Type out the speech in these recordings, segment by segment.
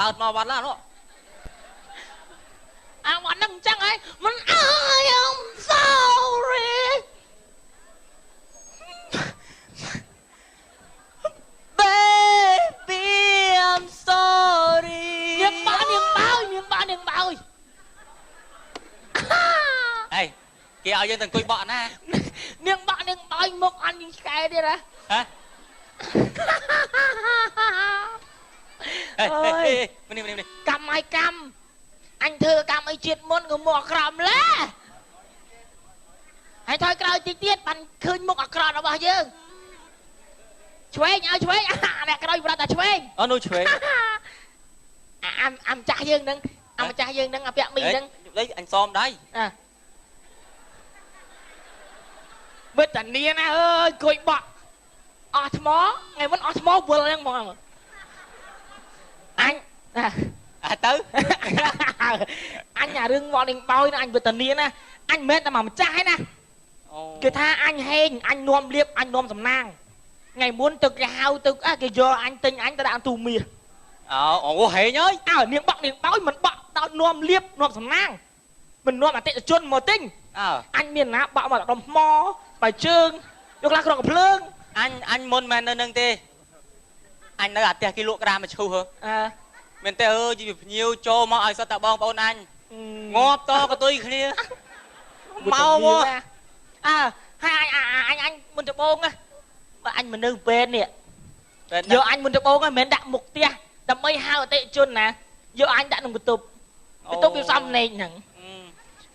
លោតមកវត្តឡានោះ អាវត្តហ្នឹងអញ្ចឹងហីមិន I am sorry Baby I'm sorry នាងបានាងបោយនាងបានាងបោយ អេគេឲ្យយើងទៅអង្គុយបក់ណា នាងបាក់នាងបោយមុខអញឆ្កែទៀតហ៎ ហ៎អេនេះនេះនេះ កម្មឲ្យកម្មអញធ្វើកម្មអីជាតិមុនក៏មកអាក្រក់ម្ល៉េះហើយថយក្រោយតិចទៀតបានឃើញមុខអាក្រក់របស់យើងឆ្វេងឲ្យឆ្វេងអ្នកក្រោយប្រាប់ថាឆ្វេង អូនោះឆ្វេង អាអាម្ចាស់យើងហ្នឹងអាម្ចាស់យើងហ្នឹងអាពាក់មីហ្នឹង នេះអញសមដៃ អាវេទនាណាអើយអង្គុយបក់អស់ថ្មថ្ងៃមុនអស់ថ្មវិលហ្នឹងហ្មងអញ អាទៅ អញអារឿងវត្តនឹងបោយណាអញវេទនាណាអញមិនមែនតែមកម្ចាស់ឯណាគេថាអញហេងអញនាំលៀបអញនាំសំណាងថ្ងៃមុនទឹកគេហៅទឹកគេយកអញទិញអញទៅដាក់ទូមាស អូអូហេងអើយ អើនាងបក់នាងបោយមិនបក់ដល់នាំលៀបនាំសំណាងមិននាំអតិថិជនមកទិញអញមានណាបក់មកដុំថ្មបាយជើងយកខ្លះក្រកភ្លើង អញមុនមិននៅនឹងទេអញនៅអាផ្ទះគេលក់ក្រាមឈូសហ៎អើមែនទេអើយភ្ញៀវចូលមកឲ្យសុទ្ធតែបងប្អូនអញងាប់តកតុយគ្នាមកមក អើហើយអញអញមុនដបងណាបើអញមិននៅពេទ្យនេះយកអញមុនដបងហ្នឹងមិនមែនដាក់មុខផ្ទះដើម្បីហៅអតិជនណាយកអញដាក់ក្នុងបន្ទប់បន្ទប់វាសំណេកហ្នឹង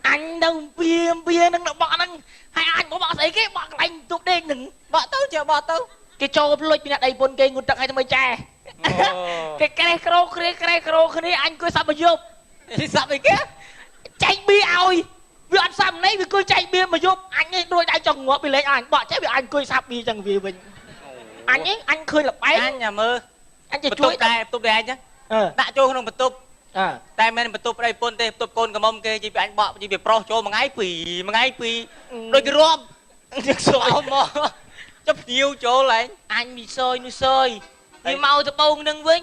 អញនៅពៀមពៀនឹងបក់ហ្នឹងហើយអញមកបក់ស្អីគេបក់កន្លែងបន្ទប់ដេកហ្នឹង បក់ទៅចេះបក់ទៅ គេចូលភ្លុចពីអ្នកដីពុនគេងូតទឹកឲ្យថ្មីចែគេក្រេះក្រោគ្នាក្រេះក្រោគ្នាអញអង្គុយសាប់មួយយប់ សាប់អីគេ ចែកបៀឲ្យវាអត់សាប់នេះវាអង្គុយចែកបៀមួយយប់អញនេះរួចដៃចង់ងាប់វាលេងអញបក់ចេះវាអញអង្គុយសាប់បៀចឹងវាវិញអញអញឃើញលបែង អញអាមើល អញจะជួយ ដែរបន្ទប់ដែរអញដាក់ចូលក្នុងបន្ទប់តែមិនបន្ទប់ប្តីពុនទេបន្ទប់កូនកំមុំគេជីពីអញបក់ជីពីប្រុសចូលមួយថ្ងៃពីរមួយថ្ងៃពីរដូចគេរាប់ សយ មកចុះភ្ញៀវចូលឯង អញមីសយនោះសយវាមកដបងនឹងវិញ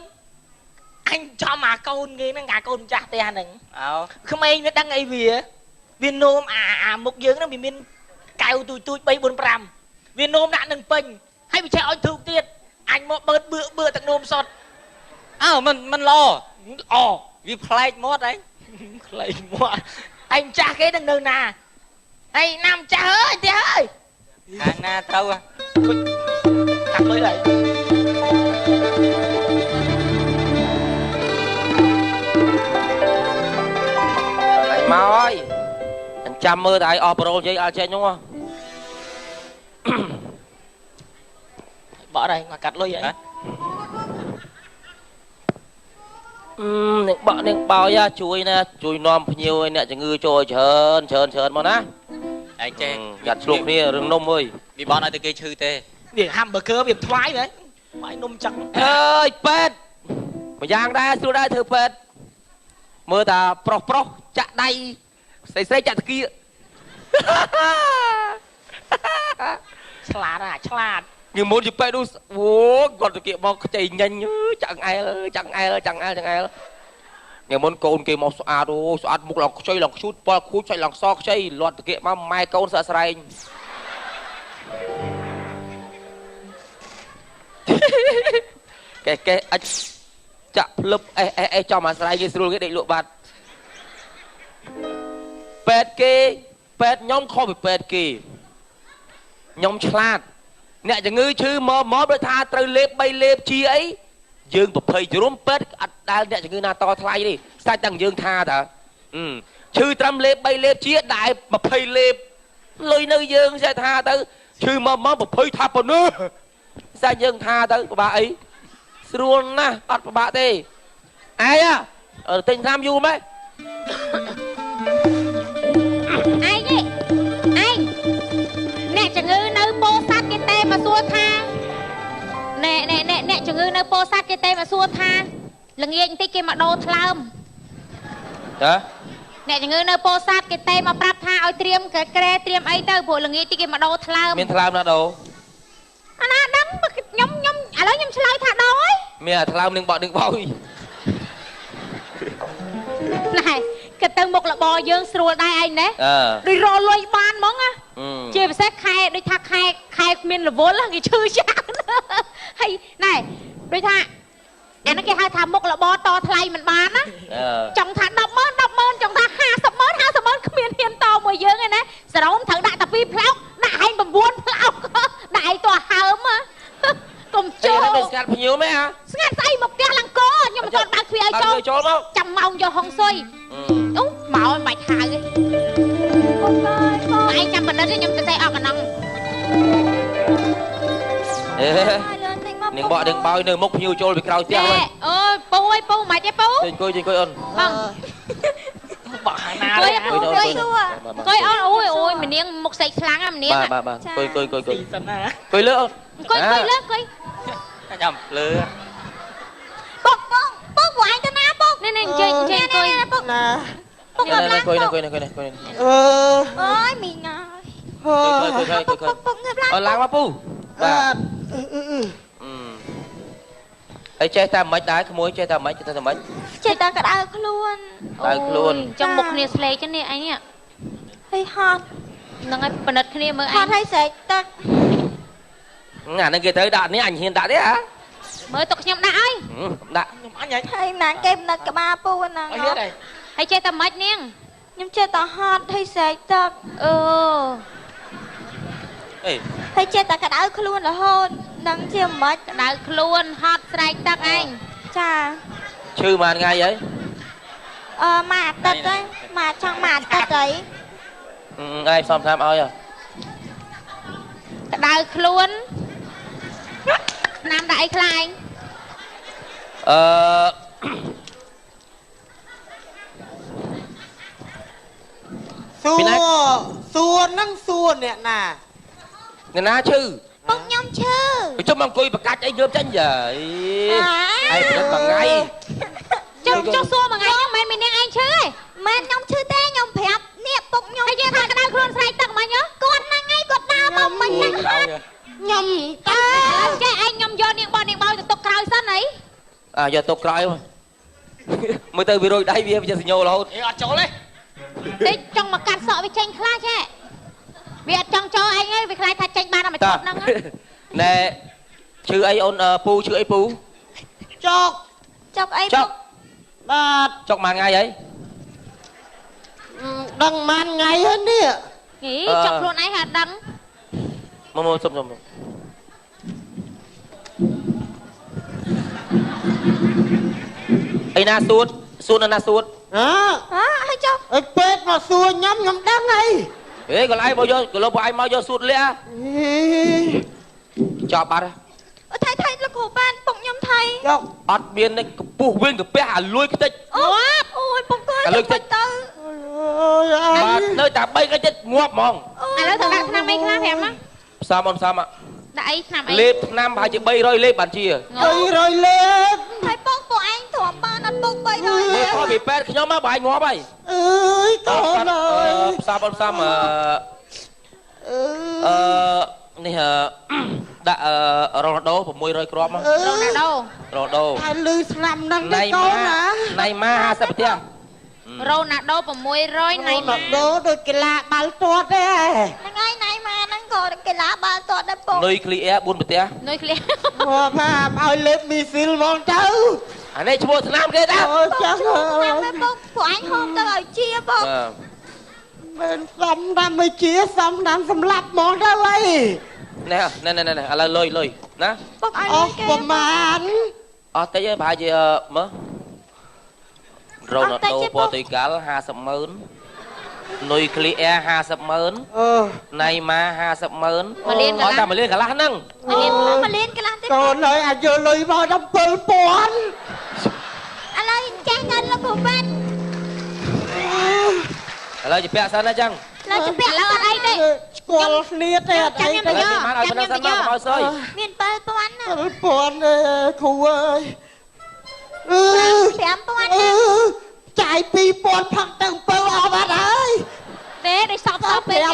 អញចំអាកូនគេហ្នឹងអាកូនម្ចាស់ផ្ទះហ្នឹង អោ ក្មេងវាដឹងអីវាវានោមអាអាមុខយើងហ្នឹងវាមានកែវទូចទូច3 4 5វានោមដាក់នឹងពេញហើយវាចេះឲ្យធូកទៀតអញមកបឺតបឿបឿទឹកនោមសុត អើមិនមិនល្អ អ វាប្លែកមាត់ឯង ប្លែកមាត់ឯងម្ចាស់គេនឹងនៅណាឯងណាម្ចាស់អើយផ្ទះអើយ ខាងណាត្រូវ កាត់លុយហើយ ឯងមកហើយអញចាំមើលតែឯងអស់ប្រូលនិយាយអត់ចេញនោះ បក់ហើយមកកាត់លុយហើយ នាងបក់នាងបោយជួយណាជួយនាំភ្ញៀវឲ្យអ្នកជំងឺចូលច្រើនច្រើនច្រើនមកណា ឯងចេះ យ៉ាត់ឆ្លុះគ្នារឿងនំអើយ វាបន់ឲ្យតែគេឈឺទេ វា hamburger វាថ្វាយមែនបាយនំចឹង អើយពេទ្យមួយយ៉ាងដែរស្រួលដែរធ្វើពេទ្យមើលតាប្រុសប្រុសចាក់ដៃស្រីស្រីចាក់តាគៀ ឆ្លាតអាឆ្លាត như muốn chụp pe đu ô còn tụi kia mau chạy nhanh chẳng ai chẳng ai chẳng ai chẳng ai ngày muốn côn kia mau xoa đô xoa mục lòng chơi lòng chút qua khu chạy lòng so chơi loạt tụi kia mau mai côn sợ sray cái anh chạm lấp ê ê ê cho mà sray cái rồi cái định lụa bạt pet kia pet nhóm kho bị pet kia nhóm chlát អ្នកជំងឺឈឺមកមកដូចថាត្រូវលេប3លេបជាអីយើងប្រភ័យជ្រុំពេទ្យអត់ដែលអ្នកជំងឺណាតថ្លៃទេសាច់តែយើងថាតើឈឺត្រឹមលេប3លេបជាដែល20លេបលុយនៅយើងចេះថាទៅឈឺមកមកប្រភ័យថាប៉ុណ្ណេះសាច់យើងថាទៅពិបាកអីស្រួលណាស់អត់ពិបាកទេឯងទិញថ្នាំយូរម៉េច ឯងឯងអ្នកជំងឺនៅពោធិ៍សាត់គេទេមកសួរថាណែណែណែអ្នកជំងឺនៅពោធិ៍សាត់គេទេមកសួរថាល្ងាចបន្តិចគេមកដូរថ្លើម ចា អ្នកជំងឺនៅពោធិ៍សាត់គេទេមកប្រាប់ថាឲ្យត្រៀមក្រែត្រៀមអីទៅព្រោះល្ងាចតិចគេមកដូរថ្លើម មានថ្លើមណាដូរ អាណាដឹងខ្ញុំខ្ញុំឥឡូវខ្ញុំឆ្លើយថាដូរហើយ មានអាថ្លើមនឹងបក់នឹងបោយ ទៅមុខរបរយើងស្រួលដែរឯងណាដូចរលុយបានហ្មងណាជាពិសេសខែដូចថាខែខែគ្មានរវល់គេឈឺច្រើនហើយណែដូចថាអានេះគេហៅថាមុខរបរតថ្លៃមិនបានណាចង់ថា100000 100000ចង់ថា500,000 500,000គ្មានហ៊ានតមួយយើងឯណាសរោមត្រូវដាក់តែ2ផ្លោកដាក់ឯង9ផ្លោកដាក់ឯងតហើមកុំចូលស្ងាត់ភ្ញៀវមែនហ៎ស្ងាត់ស្អីមកផ្ទះឡើងកខ្ញុំមិនទាន់បើកទ្វារឲ្យចូលចូលមកចាំម៉ោងយកហុងស៊ុយអូមកមិនបាច់ហៅទេឯងចាំបណ្ឌិតខ្ញុំទៅសេអស់កណ្ដងអេនាងបកនាងបោយនៅមុខភ្ញៀវចូលពីក្រោយផ្ទះវិញអូយពូអើយពូមិនទេពូអង្គុយអង្គុយអូនបងបកខាងណាអង្គុយអង្គុយអូនអូយអូយម្នាងមុខស្អែកខ្លាំងណាម្នាងបាទបាទអង្គុយអង្គុយអង្គុយអង្គុយលើអូនអង្គុយអង្គុយលើអង្គុយញ៉ាំលើបងបងបងពួកឯងទៅណាបងនេះនេះអញ្ជើញអញ្ជើញអង្គុយបងណាបងអង្គុយអង្គុយអង្គុយអង្គុយអឺអូយមីងអើយអង្គុយអង្គុយបងងើបឡើងអើឡើងមកពូបាទហើយចេះតែមិនដែរក្មួយចេះតែមិនចេះតែមិនចេះតែក្តៅខ្លួនក្តៅខ្លួនចង់មុខគ្នាស្លេកចឹងនេះឯងនេះហើយហត់ហ្នឹងហើយប៉និតគ្នាមើលឯងហត់ហើយស្រែកទឹកអាហ្នឹងគេត្រូវដាក់នេះអញហ៊ានដាក់ទេហ៎មើលទុកខ្ញុំដាក់អីដាក់ខ្ញុំអញហើយណាគេប៉និតក្បាលពូហ្នឹងហើយចេះតែមិននាងខ្ញុំចេះតែហត់ហើយស្រែកទឹកអូអេហើយចេះតែក្តៅខ្លួនរហូតដឹងជាមិនក្តៅខ្លួនហត់ស្រែកទឹកឯងចាឈឺមួយថ្ងៃហើយអឺមួយអាទិត្យហើយមកចង់មួយអាទិត្យហើយឯងផ្សំថ្នាំឲ្យក្តៅខ្លួនថ្នាំដាក់អីខ្លាញ់អឺ សួរសួរហ្នឹងសួរអ្នកណាអ្នកណាឈឺ ពុកខ្ញុំឈឺជុំអង្គុយបកាច់អីងើបចាញ់យាយឯងព្រឹកមួយថ្ងៃចុះចុះសួរមួយថ្ងៃហ្នឹងមិនមែនមានអ្នកឯងឈឺទេមិនខ្ញុំឈឺទេខ្ញុំប្រាប់នេះពុកខ្ញុំហើយយើងថាក្តៅខ្លួនស្រែកទឹកមិញហ៎គាត់ហ្នឹងឯងគាត់ដើរមកមិញហ្នឹងហត់ខ្ញុំតើចេះឯងខ្ញុំយកនាងបោះនាងបោយទៅទុកក្រោយសិនអីអាយកទុកក្រោយមើលទៅវារយដៃវាជាសញ្ញោរហូតអេអត់ចូលទេតិចចង់មកកាត់សក់វាចេញខ្លះចេះវាអត់ចង់ចូលឯងទេវាខ្លាចថាចេញបានតែមួយឈុតហ្នឹងណែឈឺអីអូនពូឈឺអីពូចុកចុកអីចុកបាទចុកមួយថ្ងៃហើយដឹងមួយថ្ងៃហើយនេះហីចុកខ្លួនឯងហាដឹងមកមកសុំសុំអីណាសួតសួតណាសួតហ៎ហ៎ហើយចុះអីពេទ្យមកសួរញ៉ាំខ្ញុំដឹងអីហេកន្លែងមកយកកន្លងពួកឯងមកយកសួតលះចប់បាត់អូថៃថៃលោកគ្រូបានពុកខ្ញុំថៃចុកអត់មានកពុះវិញកាពះអាលួយខ្ទេចអូយពុកគាត់អាលួយខ្ទេចទៅបាទនៅតែ3ថ្ងៃទៀតងាប់ហ្មងឥឡូវត្រូវដាក់ថ្នាំអីខ្លះប្រាប់មកផ្សំអូនផ្សំដាក់អីថ្នាំអីលេបថ្នាំប្រហែលជា300លេបបានជា300លេបហើយពុកពួកឯងទ្រាំបានអត់ពុក300លេបមើលខុសពីពេទ្យខ្ញុំមកបើឯងងាប់ហើយអើយកូនអើយផ្សំអូនផ្សំអឺនេះដាក់រ៉ូណាល់ដូ600គ្រាប់មករ៉ូណាល់ដូរ៉ូណាល់ដូហើយលឺស្នាមហ្នឹងទេកូនណាណៃម៉ា50ប្រទេសរ៉ូណាល់ដូ600ណៃម៉ារ៉ូណាល់ដូដូចកីឡាបាល់ទាត់ទេហ្នឹងហើយណៃម៉ាហ្នឹងក៏កីឡាបាល់ទាត់ដែរពុកនុយគ្លីអែ4ប្រទេសនុយគ្លីអែមកឲ្យលេបមីស៊ីលហ្មងទៅអានេះឈ្មោះស្នាមគេតាអូចាស់ពុកពួកឯងហូបទៅឲ្យជាពុកមិនសំដាំមិនជាសំដាំសម្លាប់ហ្មងទៅអីណែណែណែណែឥឡូវលុយលុយណាពុកឲ្យអស់ប្រមាណអស់តិចឯងប្រហែលជាមើលរ៉ូណាល់ដូប៉ូទុយហ្គាល់500,000នុយគ្លីអែ500,000អឺណៃម៉ា500,000 មួយលានកន្លះ អត់តែមួយលានកន្លះហ្នឹង មួយលានកន្លះទេ កូនហើយអាចយកលុយមកដល់7000 ឥឡូវចេះងិនលោកគ្រូប៉ាត់ ឥឡូវជពាក់សិនណាចឹង ឥឡូវជពាក់ឥឡូវអត់អីទេ ស្គាល់គ្នាទេអត់អីទេ ចាំខ្ញុំទៅយកចាំខ្ញុំទៅយកឲ្យសុយ មាន7000ណា 7000ទេគ្រូអើយអឺ 5000ណា ចាយ2000ផឹកទៅ7អស់បាត់ហើយ ទេដូចសពសពពេក 5000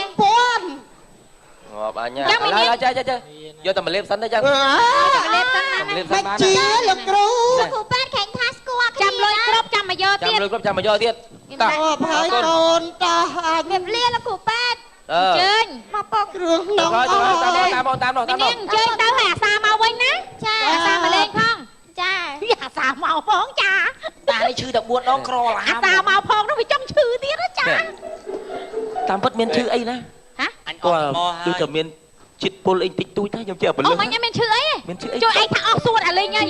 ងាប់អញឥឡូវចាចាចាយកតែមកលេបសិនទៅចឹង មកលេបសិនណា លេបសិនបាន ជាលោកគ្រូ លោកគ្រូប៉ាត់ខែងថាស្គាល់ ចាំលុយគ្រប់ចាំ មកយកទៀត ចាំលុយគ្រប់ចាំមកយកទៀតតោះ ហើយកូនតោះអញ មានលាលោកគ្រូពេទ្យ អឺ ជើញ មកពុក គ្រឿងក្នុង តាមតាមតាមតាម មីនាងជើញទៅឲ្យអាសាមកវិញណា ចា អាសាមកលេងផង ចា អាសាមកផងចា តានេះឈឺតែ4ដងក្រឡា អាសាមកផងនោះវាចង់ឈឺទៀតចា តាមពិតមានឈឺអីណា ហ៎ អញអត់មកហើយ ដូចតែមានជាតិពុលអីតិចតួចដែរខ្ញុំចេះបលឹ អូមិញមានឈឺអី មានឈឺអី ជួយឯងថាអស់សួតអាលេងអី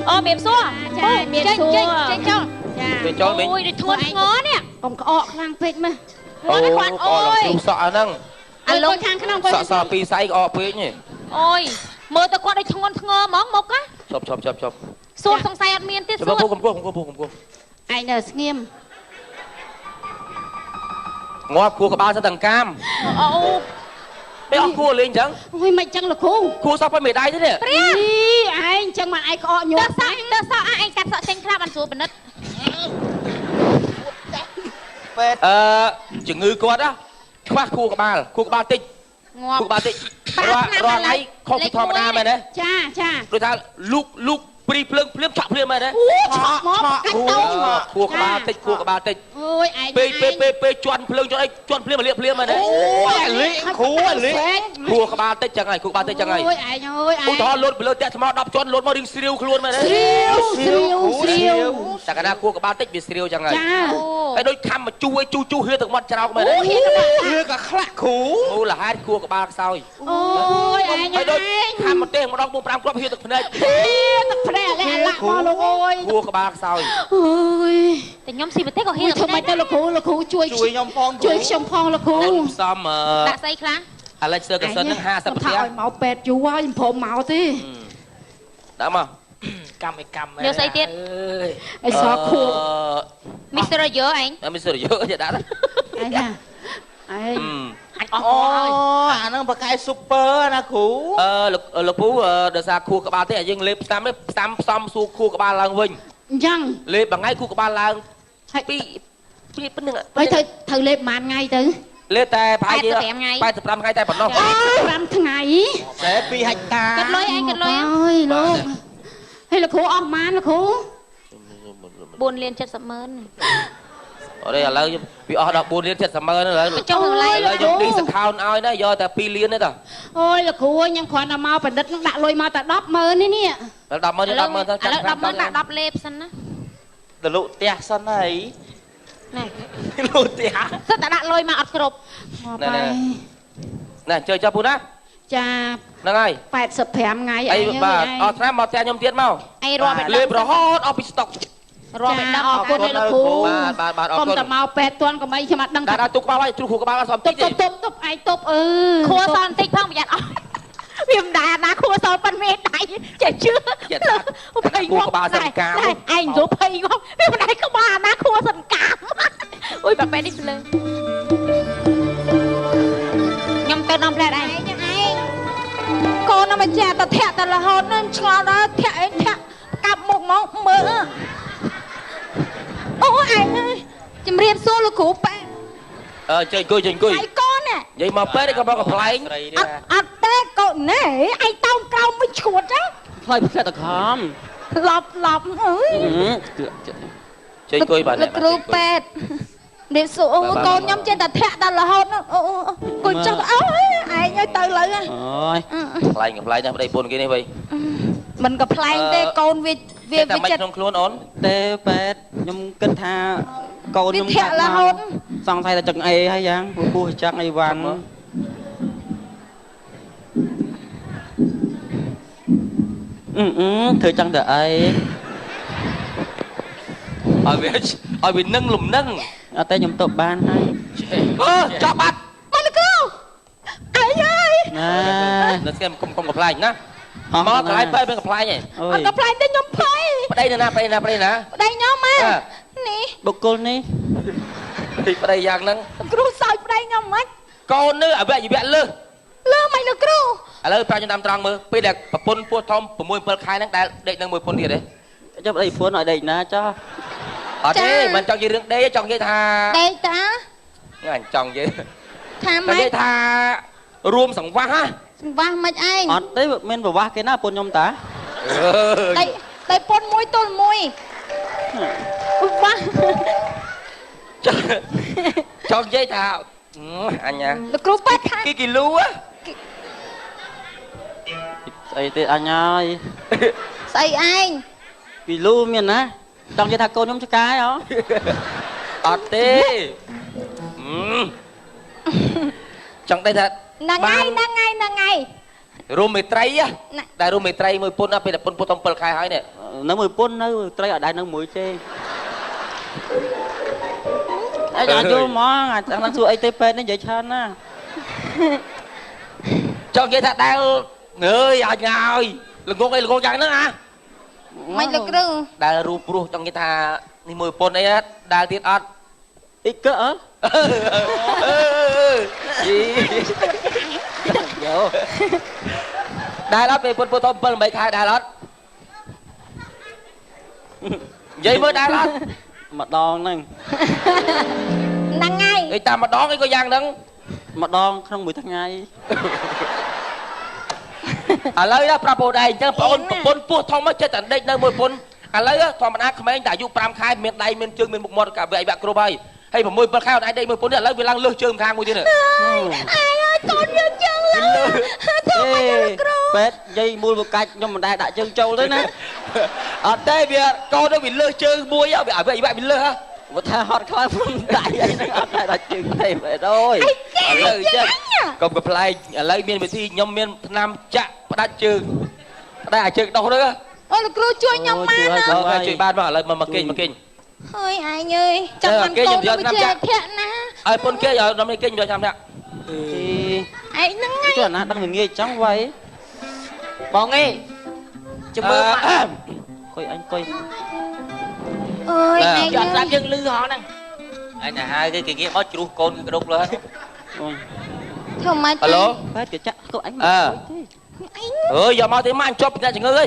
អូមានសួរ ចាមានសួរ ចេញចេញចូល ចា ពេលចូលវិញ អូយដូចធ្ងន់ធ្ងរនេះ កុំក្អកខ្លាំងពេកមើល អូ គាត់ អូ អូយ ទ្រូសក់អាហ្នឹង អាលង ខាងក្នុង សក់សពីរសៃក្អកពេកនេះ អូយមើលទៅគាត់ដូចធ្ងន់ធ្ងរហ្មងមុខណា ឈប់ឈប់ឈប់ឈប់ សួតសង្ស័យអត់មានទៀតសួត ជប់កំគោះកំគោះកំគោះ ឯងនៅស្ងៀម ងាប់គួរក្បាលសិតទាំងកាម អូ ពេលអស់គួរលេងអញ្ចឹង អូយមិនចឹងលោកគ្រូ គួរសោះប៉ុនមេដៃទេនេះ ព្រា ឯងចឹងមិនឯងក្អកញាប់ ទៅសក់ទៅសក់ឯងកាត់សក់ចេញខ្លះបានស្រួលពិនិត្យ ពេទ្យ អឺជំងឺគាត់ណាខ្វះគួរក្បាលគួរក្បាលតិច ងាប់ គួរក្បាលតិចរាល់រាល់ថ្ងៃខុសពីធម្មតាមែនទេ ចាចា ដូចថាលូកលូកព្រីភ្លើងភ្លាមឆក់ភ្លាមមែនទេ អូឆក់មកកាច់តោ គួរក្បាលតិចគួរក្បាលតិច អូយឯង ពេលពេលពេលពេលជន់ភ្លើងជន់អីជន់ភ្លាមមកលាកភ្លាមមែនទេ អូយអាលីគ្រូអាលី គួរក្បាលតិចចឹងហើយគួរក្បាលតិចចឹងហើយ អូយឯងអើយឯង ឧទាហរណ៍លោតពីលើផ្ទះថ្ម10ជាន់លោតមករៀងស្រាវខ្លួនមែនទេ ស្រាវស្រាវស្រាវ តែកាលណាគួរក្បាលតិចវាស្រាវចឹងហើយ ចា អូ ហើយដូចខំមកជួយជូជូហៀទឹកមាត់ច្រោកមែនទេ អូហ៊ានណាស់ ហៀក៏ខ្លះគ្រូ មូលហេតុគួរក្បាលខ្សោយ អូយឯង ហើយដូចខំមកទេម្ដង4 5គ្រាប់ហៀទឹកភ្នែក ហៀទឹកភ្នែកអាឡាក់មកលោកអើយ គួរក្បាលខ្សោយ អូយ តែខ្ញុំស៊ីប្រទេសក៏ហ៊ាន ធ្វើម៉េចទៅលោកគ្រូលោកគ្រូជួយ ជួយខ្ញុំផង ជួយខ្ញុំផងលោកគ្រូ ផ្សំ ដាក់ស្អីខ្លះ អាឡិចសឺកសិនហ្នឹង50ផ្ទះ ថាឲ្យមកពេទ្យយូរហើយមិនព្រមមកទេ ដាក់មក កម្មឯកម្ម យកស្អីទៀត អីសខួប មីសរយោឯង មីសរយោចេះដាក់ ឯងណាឯង អញអស់ អូ ហើយ អាហ្នឹងបកែស៊ុបពើណាគ្រូ អឺលោកពូដោយសារខួរក្បាលទេឲ្យយើងលេបផ្សំផ្សំផ្សំសួរខួរក្បាលឡើងវិញ អញ្ចឹង លេបមួយថ្ងៃខួរក្បាលឡើងពីពីប៉ុណ្្នឹង ហើយត្រូវត្រូវលេបប្រហែលថ្ងៃទៅ លេបតែប្រហែលជា85ថ្ងៃតែប៉ុណ្ណោះ 85ថ្ងៃ តែ2ហិកតា គិតលុយឯងគិតលុយ អើយលោកហើយលោកគ្រូអស់ប៉ុន្មានលោកគ្រូ 4លាន70ម៉ឺន អរេឥឡូវវាអស់ដល់4លាន70ម៉ឺនឥឡូវ ចុះតម្លៃ ឥឡូវខ្ញុំ discount ឲ្យណាយកតែ2លានទេតា អូយលោកគ្រូខ្ញុំគ្រាន់តែមកបណ្ឌិតនឹងដាក់លុយមកតែ10ម៉ឺននេះនេះ ដល់10ម៉ឺន10ម៉ឺនទៅ ឥឡូវ10ម៉ឺនដាក់10លេបសិនណា ទៅលក់ផ្ទះសិនហើយ ណែ លក់ផ្ទះ សិតតែដាក់លុយមកអត់គ្រប់ ណែណែជើចុះពូណា ចា ហ្នឹងហើយ 85ថ្ងៃ អីបាទអស់ឆ្នាំមកផ្ទះខ្ញុំទៀតមក អីរាប់ លេបរហូតអស់ពីស្តុក រាប់ឲ្យដឹង អរគុណលោកគ្រូ បាទបាទបាទអរគុណ កុំតែមកពេទ្យទាន់កុំអីខ្ញុំអត់ដឹង ដាក់ទុកក្បាលហើយទ្រុះក្បាលអត់សមតិច ទប់ទប់ទប់ឯងទប់អឺ ខួរសល់បន្តិចផងប្រយ័ត្នអស់វាមិនដែរណាខួរសល់ប៉ុនមេដៃចេះជឿ ភ័យងាប់ក្បាលសិនកាម ឯងយល់ភ័យងាប់វាមិនដែរក្បាលណាខួរសិនកាមអុយបាក់បែនេះភ្លើងខ្ញុំទៅដល់ផ្លែឯង ឯងកូនមកចាតធាក់តរហូតនឹងឆ្ងល់ដល់ធាក់ឯងធាក់កាប់មុខមកមើលអូឯងជំរាបសួរលោកគ្រូប៉ែ អឺចេញអង្គុយចេញអង្គុយ ឯកូនណា និយាយមកពេទ្យក៏មកកំប្លែង អត់អត់ទេកូនណែឯងតោងក្រោមវិញឈួតចឹង ថ្លៃផ្សេតតខំ ឡប់ឡប់អើយ ចេញអង្គុយបាទ លោកគ្រូពេទ្យនេះសួរកូនខ្ញុំចេះតែធាក់ដល់រហូតអូអង្គុយចុះអូយឯងឲ្យទៅលើ អូយ ប្លែងកំប្លែងណាស់ប្តីប្រពន្ធគេនេះវិញ មិនកំប្លែងទេកូនវាវា វាចិត្តក្នុងខ្លួនអូន ទេពេទ្យខ្ញុំគិតថាកូនខ្ញុំ ធាក់រហូត សង្ស័យតែចង្អេហើយយ៉ាងពោះចឹងអីវ៉ាន់អឺធ្វើចឹងទៅអី ឲ្យវាឲ្យវានឹងលំនឹង អត់ទេខ្ញុំទប់បានហើយ អឺចាប់បាត់ មកលោកគ្រូអីហើយ ណា នៅស្គមកុំកុំកំប្លែងណាមកកន្លែងពេទ្យមានកំប្លែងឯង អត់កំប្លែងទេខ្ញុំភ័យ ប្តីនៅណាប្តីណាប្តីណា ប្តីខ្ញុំមកនេះ បុគ្គលនេះ ប្តីយ៉ាងហ្នឹង គ្រូសើចប្តីខ្ញុំមិនក ូននេះអវយវៈលើស លើមិនលោកគ្រូ ឥឡូវប្រាប់ខ្ញុំតាមត្រង់មើលពេលដែលប្រពន្ធពោះធំ6 7ខែហ្នឹងដែលដេកនឹងមួយប្រពន្ធទៀតទេ ចុះប្តីប្រពន្ធឲ្យដេកណាចុះ អត់ទេមិនចង់និយាយរឿងដេកចង់និយាយថា ដេកតា អញចង់និយាយ ថាម៉េច និយាយថារួមសង្វាស់ហ៎ សង្វាស់មិនឯង អត់ទេមានប្រវាស់គេណាប្រពន្ធខ្ញុំតា ដេក តែពុនមួយទល់មួយបា ចង់និយាយថាអញ្ញា លោកគ្រូពេទ្យថា គីគីលូ ស្អីទេអញហើយ ស្អីឯង គីលូមានណាចង់និយាយថាកូនខ្ញុំឆ្កែហ៎ អត់ទេចង់ដឹងថា ហ្នឹងហើយហ្នឹងហើយហ្នឹងហើយ រួមមេត្រីដែលរួមមេត្រីមួយពុនពេលតែពុនពុត7ខែហើយនេះ នៅមួយពុននៅត្រីអត់ដែរនៅមួយទេអីអត់យល់ហ្មងអាចដឹងសួរអីទេពេទ្យនេះនិយាយច្រើនណា ចង់និយាយថាដែលអើយអញហើយល្ងងអីល្ងងយ៉ាងហ្នឹងអា មិនលោកគ្រូ ដែលរូបព្រោះចង់និយាយថានេះមួយពុនអីដែលទៀតអត់ អ៊ីកអឺ យោដែលអត់ពេលពុនពុតធំ7 8ខែដែលអត់និយាយមើលដែលអត់ ម្ដងហ្នឹង ហ្នឹងហើយ អីតាមម្ដងអីក៏យ៉ាងហ្នឹង ម្ដងក្នុងមួយថ្ងៃ ឥឡូវណាប្រាប់បងឯងអញ្ចឹងបងអូនប្រពន្ធពោះធំមកចិត្តតែដេកនៅមួយប្រពន្ធឥឡូវធម្មតាក្មេងតែអាយុ5ខែមានដៃមានជើងមានមុខមាត់កាវៈគ្រប់ហើយហើយ6 7ខែអត់អាចដេកមួយប្រពន្ធនេះឥឡូវវាឡើងលើសជើងខាងមួយទៀត អើយកូនយើងជើងលើធ្វើម៉េចលោកគ្រូ ពេទ្យនិយាយមូលបកាច់ខ្ញុំមិនដែលដាក់ជើងចូលទេណា អត់ទេវាកូនវាលើសជើងមួយវាឲ្យវាលើសហ៎ បើថាហត់ខ្លាំងព្រមដៃអីហ្នឹងអត់ដែរដាក់ជើងទេពេទ្យអើយ ឥឡូវចឹងកុំកំប្លែងឥឡូវមានវិធីខ្ញុំមានថ្នាំចាក់ផ្ដាច់ជើងផ្ដាច់អាជើងដោះហ្នឹង អូលោកគ្រូជួយខ្ញុំបាន អើជួយបានមកឥឡូវមកគេងមកគេង ហើយឯងអើយចាំបានកូនវាជាធាក់ណា ឲ្យពុនគេឲ្យដល់នេះគេយកចាំធាក់ ឯងហ្នឹង ជួយអាណាដឹងវាងាយចឹងវ៉ៃ បងឯងជំរឿម៉ាក់ កុយអញកុយ អើយឯង យកស្រាប់យើងលឺហងហ្នឹង អញទៅហៅគេគេងាកមកជ្រុះកូនគេក្តុកលើ ធ្វើម៉េច ហៅឡូ ពេទ្យគេចាក់កូនអញមកទេ អើយយកមកទេម៉ាអញជាប់អ្នកជំងឺអី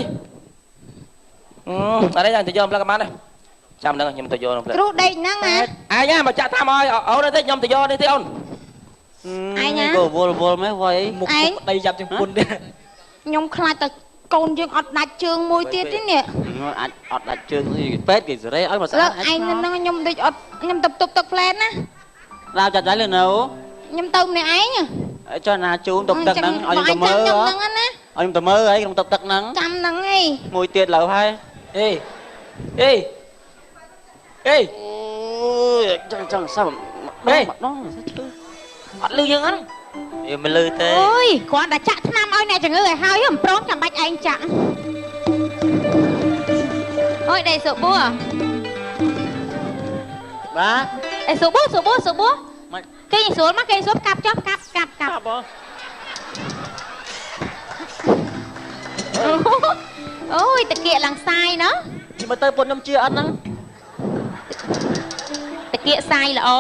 អត់ទេទៅយកម្លឹងបានទេចាំហ្នឹងខ្ញុំទៅយកក្នុង គ្រូដេកហ្នឹងហ៎ អញមកចាក់តាមឲ្យអូនទេខ្ញុំទៅយកនេះទេអូន ឯងណា ក៏វល់វល់ម៉េះវ៉ៃ មុខដីចាប់ជាងពុនទេ ខ្ញុំខ្លាចតែកូនយើងអត់ដាច់ជើងមួយទៀតទេនេះ អាចអត់ដាច់ជើងពេទ្យគេសេរីឲ្យមកស្អាត ឯងហ្នឹងខ្ញុំដូចអត់ខ្ញុំទៅទប់ទឹកផ្លែនណា ឡាវចាត់ហើយលើនៅ ខ្ញុំទៅម្នាក់ឯង ចុះណាជូនទប់ទឹកហ្នឹងឲ្យខ្ញុំទៅមើល ហ្នឹងណា ឲ្យខ្ញុំទៅមើលអីក្នុងទប់ទឹកហ្នឹង ចាំហ្នឹងឯង មួយទៀតលើហើយ អេអេអេ អូយចង់ចង់សោះម្ដងឈឺ អត់លឺយើងហ្នឹង វាមិនលឺទេ អូយគ្រាន់តែចាក់ថ្នាំឲ្យអ្នកជំងឺឲ្យហើយមិនព្រមចាំបាច់ឯងចាក់អូយដេសុបួ បាទ អេសុបួសុបួសុបួគេស្រួលមកគេស្រួលកាប់ចុះកាប់កាប់កាប់អូយតាគៀកឡើងសាយណោះ មើលទៅពុនខ្ញុំជឿអត់ហ្នឹង តាគៀកសាយល្អ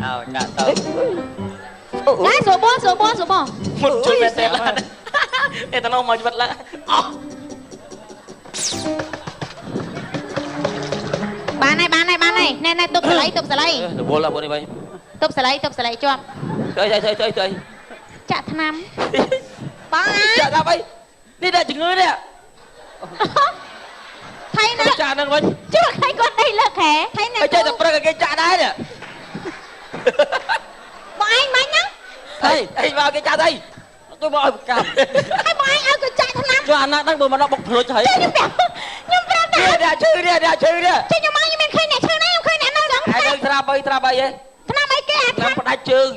អើចាក់ទៅ ណែសុបួសុបួសុបួ មុនជួយមែនទេឡាអេតណោមកច្បាត់ឡា បានហើយបានហើយបានហើយណែណែទប់សលៃទប់សលៃ រវល់ឡាបងនេះវិញ ទប់សលៃទប់សលៃជាប់ ទៅទៅទៅទៅ ចាក់ថ្នាំបង ចាក់ដល់អីនេះដល់ជំងឺនេះ ថៃណា ចាក់ហ្នឹងវិញ ជួយឲ្យគាត់ដេកលើខែថៃណា ចេះតែព្រឹកឲ្យគេចាក់ដែរនេះ បងឯងមិញហ្នឹង អីអីមកគេចាក់អី ទៅមកឲ្យកាប់ ហើយបងឯងឲ្យគេចាក់ថ្នាំ ជួយអាណាដឹងបើមកដល់បុកភ្លុចហើយ ខ្ញុំប្រាប់ខ្ញុំប្រាប់ ថាអ្នកឈឺនេះអ្នកឈឺនេះ ចេញខ្ញុំមកខ្ញុំមានឃើញអ្នកឈឺណាខ្ញុំឃើញអ្នកនៅហ្នឹង ហើយនឹងត្រាប់អីត្រាប់អីហ៎ ថ្នាំអីគេអា ថ្នាំផ្ដាច់ជើង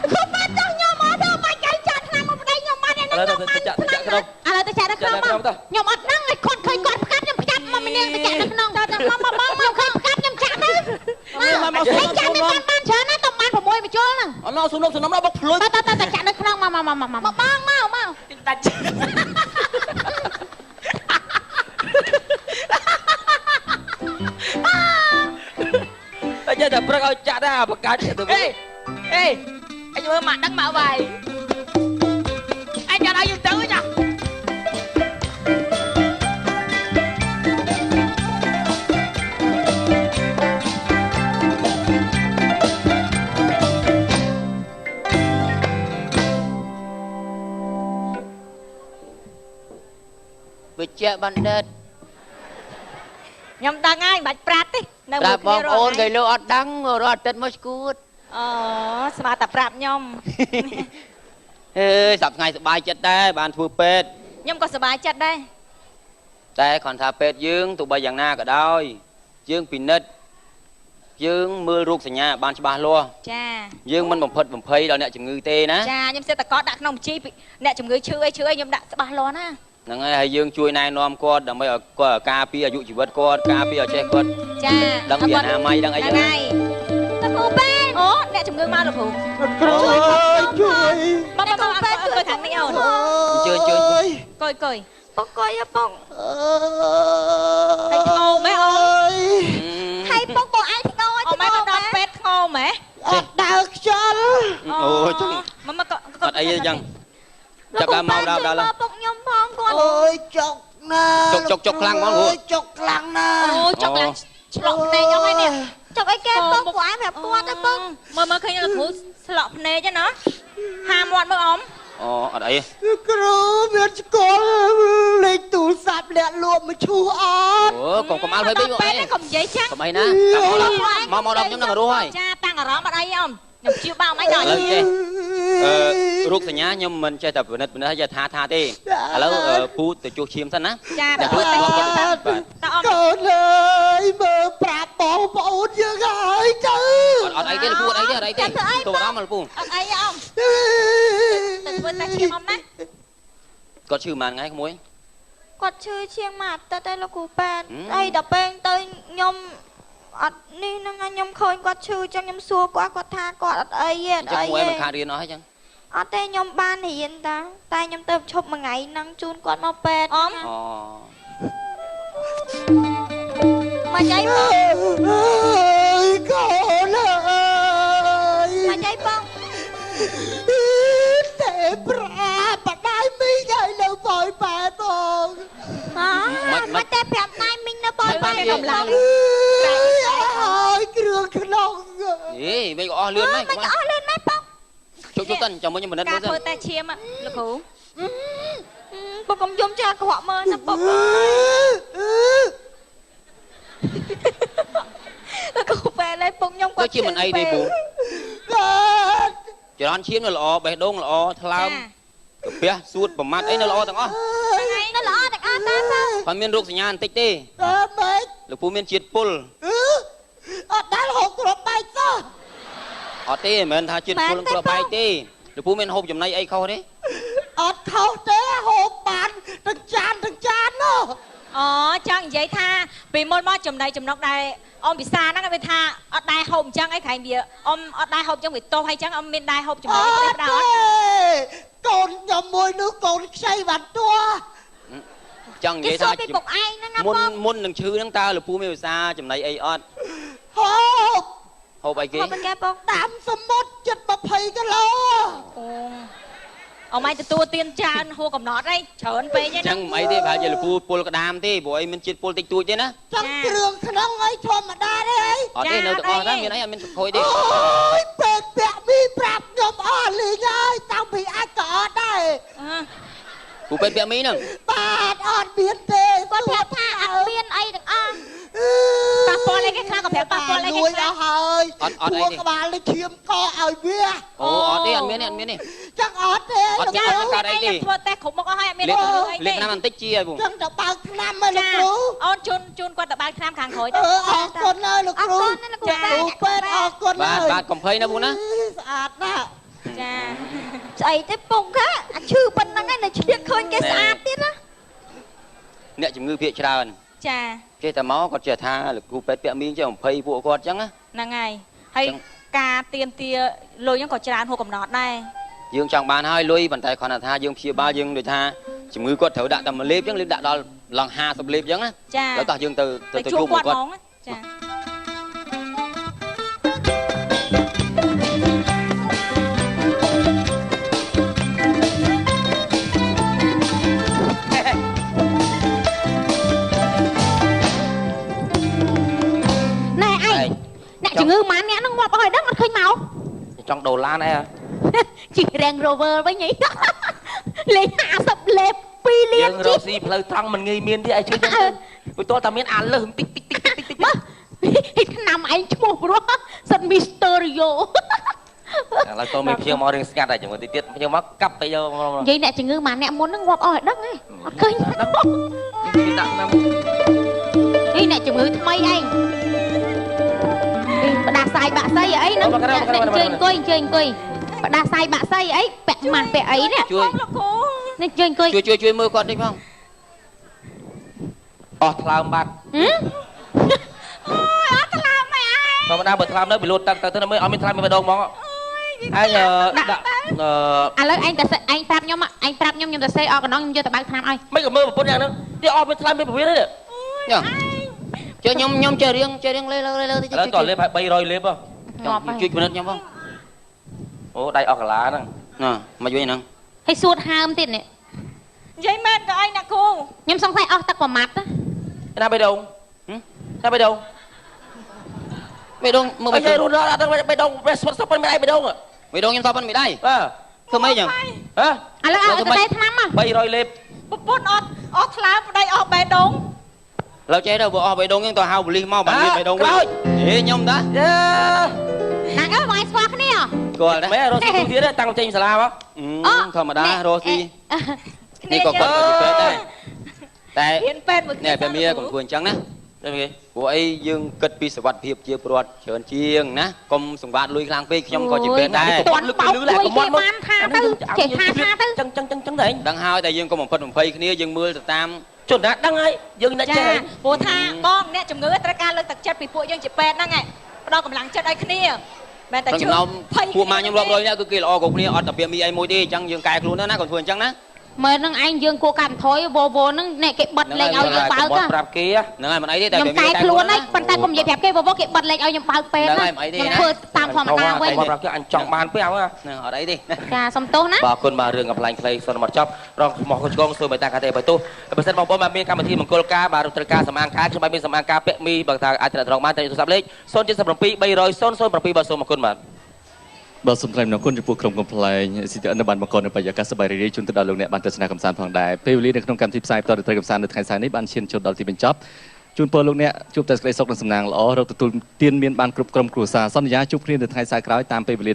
ខ្ញុំបានចង់ខ្ញុំមកទៅបាច់គេចាក់ថ្នាំមកផ្ដាច់ខ្ញុំបាន ឥឡូវទៅចាក់ចាក់ក្នុង ឥឡូវទៅចាក់នៅក្នុងខ្ញុំអត់ដឹងឲ្យគាត់ឃើញគាត់ផ្កាប់ខ្ញុំផ្កាប់មកមីនាងទៅចាក់នៅក្នុងមកមកបងខ្ញុំឃើញផ្កាប់ខ្ញុំចាក់ទៅ មកមក មកចាក់មានបានបានច្រើនណាស់ទៅបាន6មជុលហ្នឹង អត់ណោសុនំសុនំដល់បុកភ្លុច តតតចាក់នៅក្នុងមកមកមកមក មកបងមកមក ដាច់ តែចេះតែព្រឹកឲ្យចាក់ដែរបកាច់ទៅ អេអេអញមើលម៉ាក់ដឹងម៉ាក់វាយអញចង់ឲ្យយើងទៅចា វិជ្ជបណ្ឌិត ខ្ញុំដឹងហើយមិនបាច់ប្រាប់ទេនៅ ប្រាប់បងប្អូនគេលោកអត់ដឹងរាល់អាទិត្យមកស្គួត អូស្មាតែប្រាប់ខ្ញុំ ហេសប្តាហ៍ថ្ងៃសប្បាយចិត្តដែរបានធ្វើពេទ្យ ខ្ញុំក៏សប្បាយចិត្តដែរ តែគ្រាន់ថាពេទ្យយើងទោះបីយ៉ាងណាក៏ដោយយើងពិនិត្យយើងមើលរោគសញ្ញាបានច្បាស់លាស់ ចា យើងមិនបំផិតបំភ័យដល់អ្នកជំងឺទេណា ចាខ្ញុំសេះតកដាក់ក្នុងបញ្ជីអ្នកជំងឺឈឺអីឈឺអីខ្ញុំដាក់ច្បាស់លាស់ណា ហ្នឹងហើយហើយយើងជួយណែនាំគាត់ដើម្បីឲ្យគាត់ការពារអាយុជីវិតគាត់ការពារឲ្យចេះគាត់ ចា ដឹងពីអនាម័យដឹងអីចឹង ហ្នឹងហើយលោកគ្រូពេទ្យអូអ្នកជំងឺមកលោកគ្រូ គ្រូជួយ មកមកមកអង្គុយខាងនេះអូន ជឿជឿ កុយកុយ បងកុយបង ហើយធ្ងោម៉េះអូន ហើយបងបងឯងធ្ងោ អូម៉ែមកដល់ពេទ្យធ្ងោម៉េះ អត់ដើរខ្យល់ អូចឹង មកមក អត់អីទេចឹងចាប់ដល់មកដល់ដល់ ពុកខ្ញុំផងគាត់ អូយចុកណា ចុកចុកចុកខ្លាំងហ្មងគ្រូ ចុកខ្លាំងណា អូចុកឡើងឆ្លក់ភ្នែកអស់ហើយនេះ ចុកអីគេបងពួកឯងប្រាប់គាត់ទៅបង មើលមើលឃើញលោកគ្រូស្លក់ភ្នែកណាហាមាត់មើលអ៊ំ អូអត់អី គ្រូមានស្គាល់លេខទូរស័ព្ទអ្នកលក់មឈូសអត់ អូកុំកុំអល់ពេក ពេកកុំនិយាយចឹង កុំអីណាមកមកដល់ខ្ញុំនឹងរស់ហើយ ចាតាំងអារម្មណ៍អត់អីអ៊ំខ្ញុំជឿបាក់អីដល់ ចេះអឺរោគសញ្ញាខ្ញុំមិនចេះតែពិនិត្យពិនិត្យយថាថាទេឥឡូវពូទៅជួសឈាមសិនណា ចាទៅតែឈាមសិនតើអ៊ំ កូនអើយមើលប្រាប់បងប្អូនយើងហើយទៅ អត់អីទេពូអត់អីទេអត់អីទេទៅអារម្មណ៍ពូ អត់អីអ៊ំទៅធ្វើតែឈាមអ៊ំណា គាត់ឈឺប៉ុន្មានថ្ងៃក្មួយ គាត់ឈឺជាងមួយអាទិត្យហើយលោកគ្រូពេទ្យហើយដល់ពេលទៅខ្ញុំអត់នេះហ្នឹងខ្ញុំឃើញគាត់ឈឺចឹងខ្ញុំសួរគាត់គាត់ថាគាត់អត់អីទេអត់អី ទេមួយមិនខាតរៀនអស់ហើយចឹង អត់ទេខ្ញុំបានរៀនតាតែខ្ញុំទៅឈប់មួយថ្ងៃហ្នឹងជូនគាត់មកពេទ្យ អ៊ំ អូ មកចៃបង អើយកូនអើយ មកចៃបង ទេប្រាបដៃមីងឲ្យនៅបយប៉ែបង មកតែប្រាប់ណៃមីងនៅបយប៉ែ កម្លាំង អើយគ្រឿងក្នុង ហេមិនក៏អស់លឿនម៉េច មិនក៏អស់លឿនម៉េចបង ជុកជុកសិនចាំមួយខ្ញុំពិនិត្យមើលសិន ការធ្វើតែឈាមលោកគ្រូ បងកុំយំចាអាក្រក់មើលណាបងលោកគ្រូពេលឯងពុកខ្ញុំគាត់ ជាមិនអីទេពូចរន្តឈាមនៅល្អបេះដូងល្អថ្លើមកាពះសួតប្រមាត់អីនៅល្អទាំងអស់ នៅល្អទាំងអស់តាបង គាត់មានរោគសញ្ញាបន្តិចទេ អើម៉េច លោកពូមានជាតិពុល អត់ដែលហូបគ្រាប់បែកសោះ អត់ទេមិនមែនថាជាតិពុលគ្រាប់បែកទេលោកពូមានហូបចំណីអីខុសទេ អត់ខុសទេហូបបានទាំងចានទាំងចាននោះ អូចង់និយាយថាពីមុនមកចំណីចំណុកដែលអ៊ំពិសាហ្នឹងវាថាអត់ដែរហូបអញ្ចឹងអីក្រែងវាអ៊ំអត់ដែរហូបអញ្ចឹងវាទោសហើយអញ្ចឹងអ៊ំមានដែរហូបចំណីទេដល់អត់ កូនខ្ញុំមួយនោះកូនខ្ចីបានតួ ចង់និយាយថា ពីពុកឯងហ្នឹងណា មុនមុននឹងឈឺហ្នឹងតើលោកពូមានភាសាចំណីអីអត់ ហូប ហូបអីគេ ហូបគេបង តាមសមុទ្រជិត20គីឡូ អូអ៊ំឯងទទួលទានច្រើនហួសកំណត់អីច្រើនពេកហ្នឹង អញ្ចឹងមិនអីទេប្រហែលជាលោកពូពុលក្តាមទេព្រោះអីមានជាតិពុលតិចតួចទេណា ចឹងគ្រឿងក្នុងអីធម្មតាទេអី អត់ទេនៅទាំងអស់ដែរមានអីអត់មានខូចទេ អូយពេទ្យពាក់មីប្រាប់ខ្ញុំអស់លីងហើយតាំងពីអាចក៏អត់ដែរ ពូពេទ្យពាក់មីហ្នឹង បាទអត់មានទេ គាត់ប្រាប់ថាអត់មានអីទាំងអស់ ប៉ះពាល់អីគេខ្លះក៏ប្រាប់ប៉ះពាល់អីគេខ្លះ អស់ហើយ អត់អត់អី ក្បាលនេះឈាមកឲ្យវា អូអត់ទេអត់មានទេអត់មានទេ ចឹងអត់ទេ អត់កើតអីទេ ធ្វើតេស្តគ្រប់មុខអស់ហើយអត់មានអីទេ លេខឆ្នាំបន្តិចជាហើយពូ ចឹងទៅបើកថ្នាំហើយលោកគ្រូ អូនជូនជូនគាត់ទៅបើកថ្នាំខាងក្រោយទៅ អរគុណហើយលោកគ្រូ ចា គ្រូពេទ្យអរគុណ បាទ ហើយ បាទកំភៃណាពូណា ស្អាតណាស់ ចា ស្អីទេពងកាអាឈឺប៉ុណ្្នឹងឯងនៅឈៀកឃើញគេស្អាតទៀតណា អ្នកជំងឺភាគច្រើន ចា គេតែមកគាត់ចេះថាលោកគ្រូពេទ្យពាក់មីងចេះបំភ័យពួកគាត់ចឹងណា ហ្នឹងហើយហើយការទៀមទាលុយហ្នឹងក៏ច្រើនហួសកំណត់ដែរ យើងចង់បានហើយលុយប៉ុន្តែគ្រាន់តែថាយើងព្យាបាលយើងដូចថាជំងឺគាត់ត្រូវដាក់តែមួយលេបចឹងលេបដាក់ដល់ឡើង50លេបចឹងណា ចា แล้วតោះយើងទៅទៅ ទៅជួ ជួบบ មួយ គាត់ គាត់ ហ្មងចា ណែឯងអ្នកជំងឺម៉ានអ្នកហ្នឹងងាប់អស់ហើយដឹងអត់ឃើញមក ចង់ដូរឡានអីហ៎ ជិះ Range Rover វិញហីលេខ50លេប2លា យើង នជិះ រកស៊ី ស៊ីផ្លូវត្រង់មិនងាយមានទេឯងជឿខ្ញុំទៅព្រោះតើតែមានអាលើសតិចតិចតិចតិចតិច មើលឆ្នាំឯងឈ្មោះព្រោះសិតមីស្ទ័រីយ៉ូ ឥឡូវតើមានភ្ញៀវមករឿងស្ងាត់ហើយជាមួយតិចទៀតភ្ញៀវមកកាប់ទៅយក និយាយអ្នកជំងឺម៉ាអ្នកមុនហ្នឹងងាប់អស់ឲ្យដឹងហ៎អត់ឃើញ គេដាក់ឆ្នាំ នេះអ្នកជំងឺថ្មីឯងបដាសាយបាក់សីអីហ្នឹងអ្នកជើញអង្គុយជើញអង្គុយបដាសាយបាក់សីអីពាក់ម៉ាស់ពាក់អីនេះ ជួយ នេះជើញអង្គុយ ជួយជួយជួយមើលគាត់តិចផង អស់ថ្លើមបាត់ អូយអត់ថ្លើមអីឯង ធម្មតាបើថ្លើមនៅវាលូតទឹកទៅទៅមើលអត់មានថ្លើមមានម្ដងហ្មងឯងដាក់ ឥឡូវឯងតែឯងប្រាប់ខ្ញុំឯងប្រាប់ខ្ញុំខ្ញុំទៅសេអកណ្ដងខ្ញុំយកទៅបើកថ្នាំឲ្យ មិនក៏មើលប្រពន្ធយ៉ាងហ្នឹងនេះអស់មានថ្លើមមានពវៀនទេ ជួយខ្ញុំខ្ញុំចេះរៀងចេះរៀងលេលើលើតិច ឥឡូវតលេបឲ្យ300លេប ជួយពិនិត្យខ្ញុំផង អូដៃអស់កាឡាហ្នឹង ណាមកជួយហ្នឹង ហើយសួតហើមទៀតនេះ និយាយមែនក៏ឯងអ្នកគ្រូ ខ្ញុំសង្ស័យអស់ទឹកប្រមាត់ ណាបេះដូងណាបេះដូង បេះដូងមើល បេះដូងរត់អត់ដឹងបេះដូងបេះស្វិតសពមិនអីបេះដូង បេះដូងខ្ញុំសពមិនដៃ បាទ ធ្វើម៉េចចឹង ហ៎ ឥឡូវឲ្យទៅថ្នាំមក 300លេប ប្រពន្ធអត់អស់ថ្លើមប្តីអស់បេះដូង ឡើយចេះទៅបើអស់បេះដូងចឹងទៅហៅប៉ូលីសមកបានមានបេះដូងវិញហេខ្ញុំតា ណាអើបងឯងស្គាល់គ្នា ស្គាល់ដែរ មែនរស់ស៊ីទៀតតាំងចេញសាលាមក ធម្មតារស់ស៊ីនេះក៏គាត់ក៏ជាពេទ្យដែរតែ រៀនពេទ្យមួយ នេះពេលមាកុំធ្វើអញ្ចឹងណា ទេគេ ព្រោះអីយើងគិតពីសុវត្ថិភាពជាពលរដ្ឋច្រើនជាងណាកុំសង្វាតលុយខ្លាំងពេកខ្ញុំក៏ជាពេទ្យដែរ តាន់បោកលុយគេបានថាទៅចេះថាថាទៅ ចឹងចឹងចឹងចឹងតែឯង ដឹងហើយតែយើងកុំបំផិតបំភ័យគ្នាយើងមើលទៅតាម ជនណាដឹងហើយយើងអ្នកចេះ ព្រោះថាបងអ្នកជំងឺត្រូវការលើកទឹកចិត្តពីពួកយើងជាពេទ្យហ្នឹងឯងផ្ដល់កម្លាំងចិត្តឲ្យគ្នាមែនតែជឿ ពួកម៉ាខ្ញុំរាប់រយនាក់គឺគេល្អគ្រប់គ្នាអត់តែមានអីមួយទេអញ្ចឹងយើងកែខ្លួនណាកុំធ្វើអញ្ចឹងណា មើលនឹងឯងយើងគួរកាត់បន្ថយវវហ្នឹងអ្នកគេបិទលេខឲ្យយើងបើក ប្រាប់គេ ហ្នឹងហើយមិនអីទេតែ ខ្ញុំកែខ្លួនហើយប៉ុន្តែកុំនិយាយប្រាប់គេវវគេបិទលេខឲ្យខ្ញុំបើកពេទ្យណាខ្ញុំធ្វើតាមធម្មតាវិញ ប្រាប់គេអញចង់បានពេក ហ្នឹងអត់អីទេ ចាសុំទោសណា បាទអរគុណបាទរឿងកំប្លែងខ្លីសូមមកចប់រងមកឆ្កងសូមមេត្តាកាទេបើទោះបើសិនបងប្អូនបាទមានកម្មវិធីមង្គលការបាទត្រូវការសម្អាងការខ្ញុំបាទមានសម្អាងការពាក់មីបើថាអាចត្នាក់ត្រង់បានតែទូរស័ព្ទលេខ077 300 007បាទសូមអរគុណបាទ បាទសូមថ្លែងអំណរគុណចំពោះក្រុមកំប្លែង CTN នៅបានបង្កនៅបរិយាកាសសប្បាយរីករាយជូនទៅដល់លោកអ្នកបានទស្សនាកម្សាន្តផងដែរពេលវេលានៅក្នុងកម្មវិធីផ្សាយផ្ទាល់ត្រីកម្សាន្តនៅថ្ងៃសៅរ៍នេះបានឈានចូលដល់ទីបញ្ចប់ជូនពរលោកអ្នកជួបតែសេចក្តីសុខនិងសំណាងល្អរកទទួលទានមានបានគ្រប់ក្រុមគ្រួសារសន្យាជួបគ្នានៅថ្ងៃសៅរ៍ក្រោយតាមពេលវេលា